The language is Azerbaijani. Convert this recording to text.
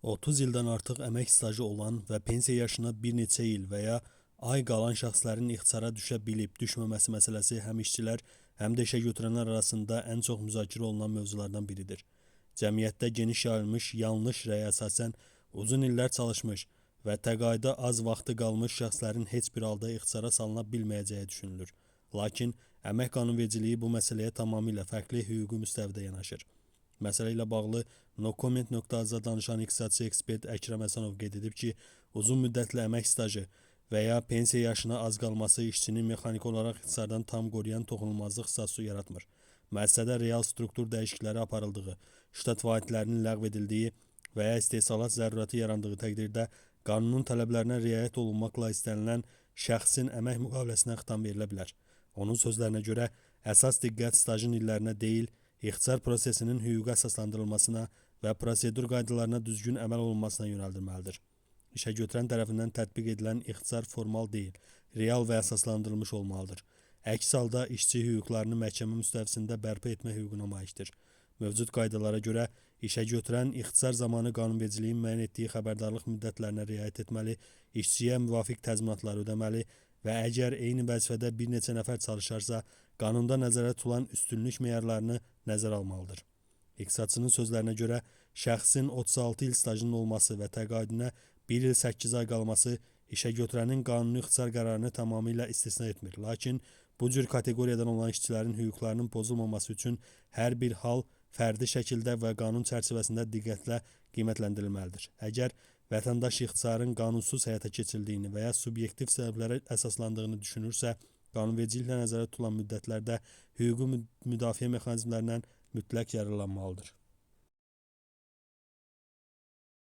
30 ildən artıq əmək stajı olan və pensiya yaşına bir neçə il və ya ay qalan şəxslərin ixtisara düşə bilib düşməməsi məsələsi həm işçilər, həm də işə götürənlər arasında ən çox müzakirə olunan mövzulardan biridir. Cəmiyyətdə geniş yayılmış yanlış rəyə əsasən uzun illər çalışmış və təqaüdə az vaxtı qalmış şəxslərin heç bir halda ixtisara salına bilməyəcəyi düşünülür. Lakin əmək qanunvericiliyi bu məsələyə tamamilə fərqli hüquqi müstəvidə yanaşır. Məsələ ilə bağlı noComment.az-a danışan iqtisadçı ekspert Əkrəm Həsənov qeyd edib ki, uzun müddətli əmək stajı və ya pensiya yaşına az qalması işçinin mexaniki olaraq ixtisardan tam qoruyan toxunulmazlıq statusu yaratmır. Müəssisədə real struktur dəyişiklikləri aparıldığı, ştat vahidlərinin ləğv edildiyi və ya istehsalat zərurəti yarandığı təqdirdə qanunun tələblərinə riayət olunmaqla istənilən şəxsin əmək müqaviləsinə xitam verilə bilər. Onun sözlərinə görə əsas diqqət stajın illərinə deyil, ixtisar prosesinin hüquqi əsaslandırılmasına və prosedur qaydalarına düzgün əməl olunmasına yönəldilməlidir. İşə götürən tərəfindən tətbiq edilən ixtisar formal deyil, real və əsaslandırılmış olmalıdır. Əks halda işçi hüquqlarını məhkəmə müstəvisində bərpa etmə hüququna malikdir. Mövcud qaydalara görə işə götürən ixtisar zamanı qanunvericiliyin müəyyən etdiyi xəbərdarlıq müddətlərinə riayət etməli, işçiyə müvafiq təzminatları ödəməli və əgər eyni vəzifədə bir neçə nəfər çalışarsa, qanunda nəzərdə tutulan üstünlük meyarlarını nəzərə almalıdır. İqtisadçının sözlərinə görə şəxsin 36 il stajının olması və təqaüdünə 1 il 8 ay qalması işə götürənin qanuni ixtisar qərarını tamamilə istisna etmir. Lakin bu cür kateqoriyadan olan işçilərin hüquqlarının pozulmaması üçün hər bir hal fərdi şəkildə və qanun çərçivəsində diqqətlə qiymətləndirilməlidir. Əgər vətəndaş ixtisarın qanunsuz həyata keçirildiyini və ya subyektiv səbəblərə əsaslandığını düşünürsə, qanunvericiliklə nəzərdə tutulan müddətlərdə hüquqi müdafiə mexanizmlərindən mütləq yararlanmalıdır.